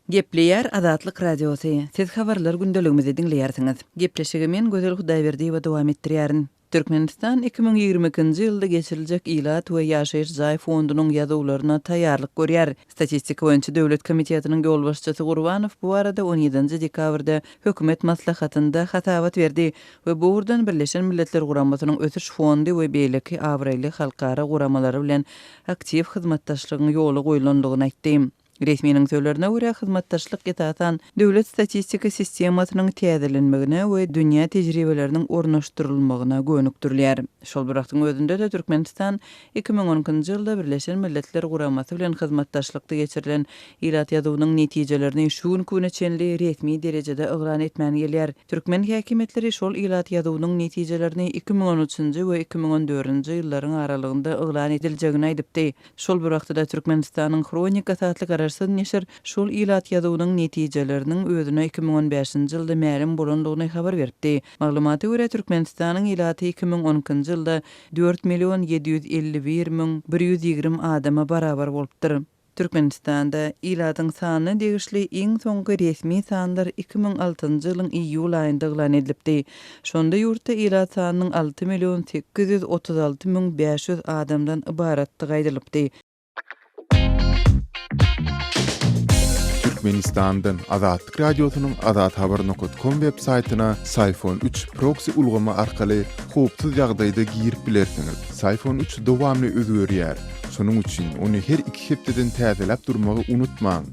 Gepleýär Azatlyk Radiosy, Siz habarlar gündeligimizi diňleýärsiňiz. Gepleşigi men Gözel Hudaýberdiýewa dowam etdirýärin. Türkmenistan 2022-nji ýylda geçiriljek ilat we ýaşaýyş jaý fondunyň ýazuwlaryna taýýarlyk görýär. Statistika boýunça döwlet komitetiniň ýolbaşçysy Gurbanow bu barada on ýedinji dekabrda hökümet maslahatynda hasabat berdi we bu ugurdan Birleşen Milletler Guramasynyň Ösüş fondy we beýleki abraýly halkara guramalary bilen aktiw hyzmatdaşlygyň ýola goýlandygyny aýtdy. Resminiň sözlerine görä, hyzmatdaşlyk esasan döwlet statistika sistemasynyň täzelenmegine we dünýä tejribeleriniň ornaşdyrylmagyna gönükdirilýär. Şol bir wagtyň özünde-de Türkmenistan 2012-nji ýylda Birleşen Milletler Guramasy bilen hyzmatdaşlykda geçirilen ilat ýazuwynyň netijelerini şu günki güne çenli resmi derejede yglan etmän gelýär. Türkmen häkimiýetleri şol ilat ýazuwynyň netijelerini 2013-nji we 2014-nji ýyllaryň aralygynda yglan ediljegini aýdypdy. Şol bir wagtda-da Türkmenistanyň Hronikasy atly garaşsyz neşir şol ilat ýazuwynyň netijeleriniň özüne 2015-nji ýylda mälim bolandygyny habar beripdi. Maglumata görä, Türkmenistanyň ilaty 2012-nji ýylda dört million 751 müň 120 adama barabar bolupdyr. Türkmenistanda ilatyň sanyna degişli iň soňky resmi sanlar 2006-njy ýylyň iýul aýynda yglan edilipdi. Şonda ýurtda ilat sanynyň 6 million 836 müň 500 adamdan ybaratdygy aýdylypdy. Türkmenistandan Azatlyk Radiosynyň azathabar nokat kom web saýtyna Syfon üç proksi ulgamy arkaly howpsuz ýagdaýda girip bilersiňiz. Syfon üç dowamly özgerýär. Şonuň üçin ony her iki hepdeden täzeläp durmagy unutmaň.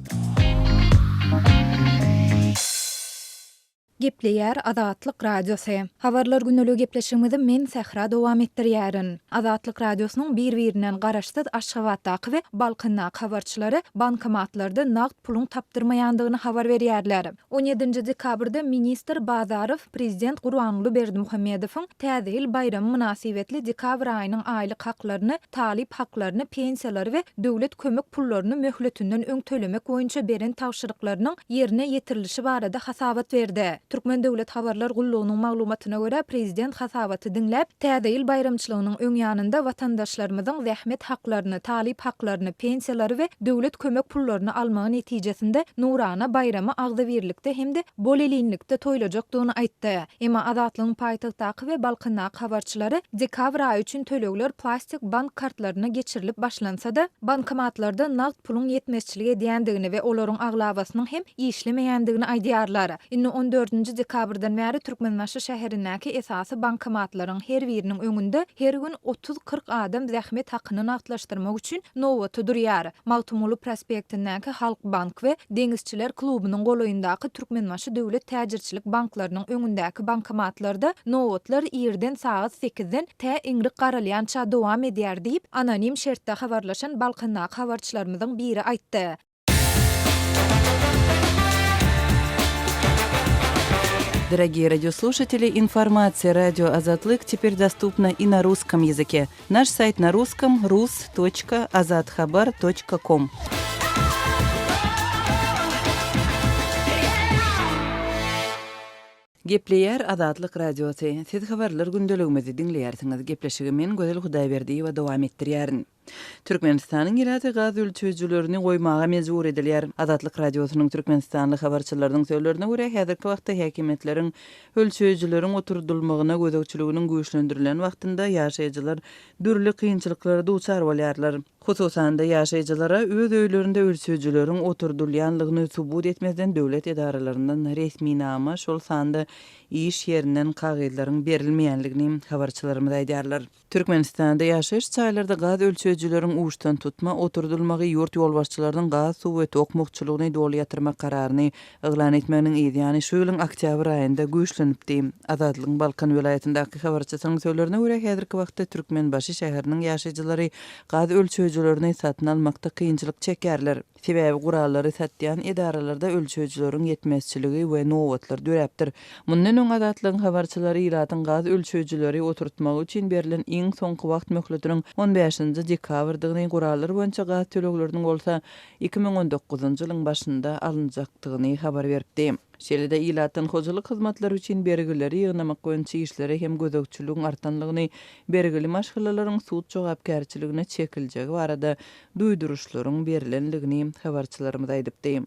Gepleýär Azatlyk Radiosy. Habarlar gündeligi gepleşigimizi men Sähra dowam etdirýärin. Azatlyk Radiosynyň bir-birinden garaşsyz Aşgabatdaky we Balkandaky habarçylary bankomatlarda nagt puluň tapdyrmaýandygyny habar berýärler. On ýedinji dekabrda ministr Bazarow prezident Gurbanguly Berdimuhamedowyň Täze ýyl baýramy mynasybetli dekabr aýynyň aýlyk haklaryny, talyp haklaryny, pensiýalary we döwlet kömek pullaryny möhletinden öň tölemek boýunça beren tabşyryklarynyň ýerine ýetirilişi barada hasabat berdi. Türkmen döwlet habarlar gullugynyň maglumatyna görä, prezident hasabaty diňläp, Täze ýyl baýramçylygynyň öň ýanynda watandaşlarymyzyň zähmet haklaryny, talyp haklaryny, pensiýalary we döwlet kömek pullaryny almagy netijesinde nurana baýramy agzybirlikde hem-de bolelinlikde toýlajakdygyny aýtdy. Emma Azatlygyň paýtagtdaky we Balkandaky habarçylary dekabr aýy üçin tölegler plastik bank kartlaryna geçirilip başlansa-da, bankomatlarda nagt puluň ýetmezçilik edýändigini we olaryň aglabasynyň hem işlemeýändigini aýdýarlar. Indi on dördünji dekabrdan bäri Türkmenbaşy şäherindäki esasy bankomatlaryň her biriniň öňünde her gün otuz-kyrk adam zähmet hakyny nagtlaşdyrmak üçin nobata durýar. Magtymguly prospektindäki Halkbank we Deňizçiler klubunyň golaýyndaky Türkmenbaşy döwlet täjirçilik banklarynyň öňündäki bankomatlarda nobatlar irden sagat sekizden tä iňrik garalýança dowam edýär diýip, anonim şertde habarlaşan Balkandaky habarçylarymyzyň biri aýtdy. Дорогие радиослушатели, информация радио Азатлык теперь доступна и на русском языке. Наш сайт на русском rus.azathabar.com. Gepleýär Azatlyk Radiosy. Siz habarlar gündeligimizi diňleýärsiňiz. Gepleşigi men Gözel Hudaýberdiýewa dowam etdirýärin. Türkmenistanyň ilaty gaz ölçeýjilerini goýmaga mejbur edilýär. Azatlyk Radiosynyň türkmenistanly habarçylarynyň sözlerine görä, häzirki wagtda häkimiýetleriň ölçeýjileriň oturdylmagyna gözegçiliginiň güýçlendirilen wagtynda ýaşaýjylar dürli kynçylyklara duçar bolýarlar. Hususan-da, ýaşaýjylara öz öýlerinde ölçeýjileriň oturdylýanlygyny subut etmezden döwlet edaralaryndan resminama, şol sanda iş ýerinden kagyzlaryň berilmeýänligini habarçylarymyz aýdýarlar. Türkmenistanda ýaşaýyş jaýlarda gaz ölçeýjileriň uçdantutma oturdylmagy ýurt ýolbaşçylarynyň gaz, suw we tok mugtçulygyny doly ýatyrmak kararyny yglan etmeginiň yz ýany şu ýylyň oktýabr aýynda güýçlenipdi. Azatlygyň Balkan welaýatyndaky habarçysynyň sözlerine görä, häzirki wagtda Türkmenbaşy şäheriniň ýaşaýjylary gaz ölçeýjilerini satyn almakda kynçylyk çekýärler. Sebäbi gurallary satýan edaralarda ölçeýjileriň ýetmezçiligi we nobatlar döräpdir. Mundan öň Azatlygyň habarçylary ilatyň gaz ölçeýjileri oturtmagy üçin berlen iň soňky wagt möhletiniň on bäşinji dekabrdygyny, gurallar boýunça gaz tölegleriniň bolsa 2019-njy ýylyň başynda alynjakdygyny habar beripdi. Şeýle-de ilatdan hojalyk hyzmatlary üçin bergileri ýygnamak boýunça işlere hem gözegçiligiň artanlygyny, bergili maşgalalaryň sud jogapkärçiligine çekiljegi barada duýduryşlaryň berlendigini habarçylarymyz aýdypdy.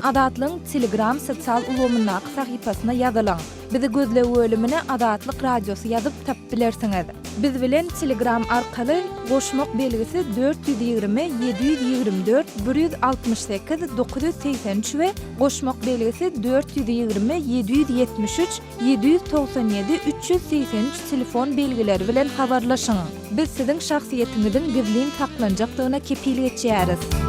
Azatlygyň Telegram sosial ulgamyndaky sahypasyna ýazylyň. Bizi gözleg bölümine Azatlyk Radiosy ýazyp tapyp bilersiňiz. Biz bilen Telegram arkaly goşmak belgisi 420 724 168 983 we goşmak belgisi 420 773 797 383 telefon belgileri bilen habarlaşyň. Biz siziň şahsyýetiňiziň gizlin saklanjakdygyna kepil geçýäris.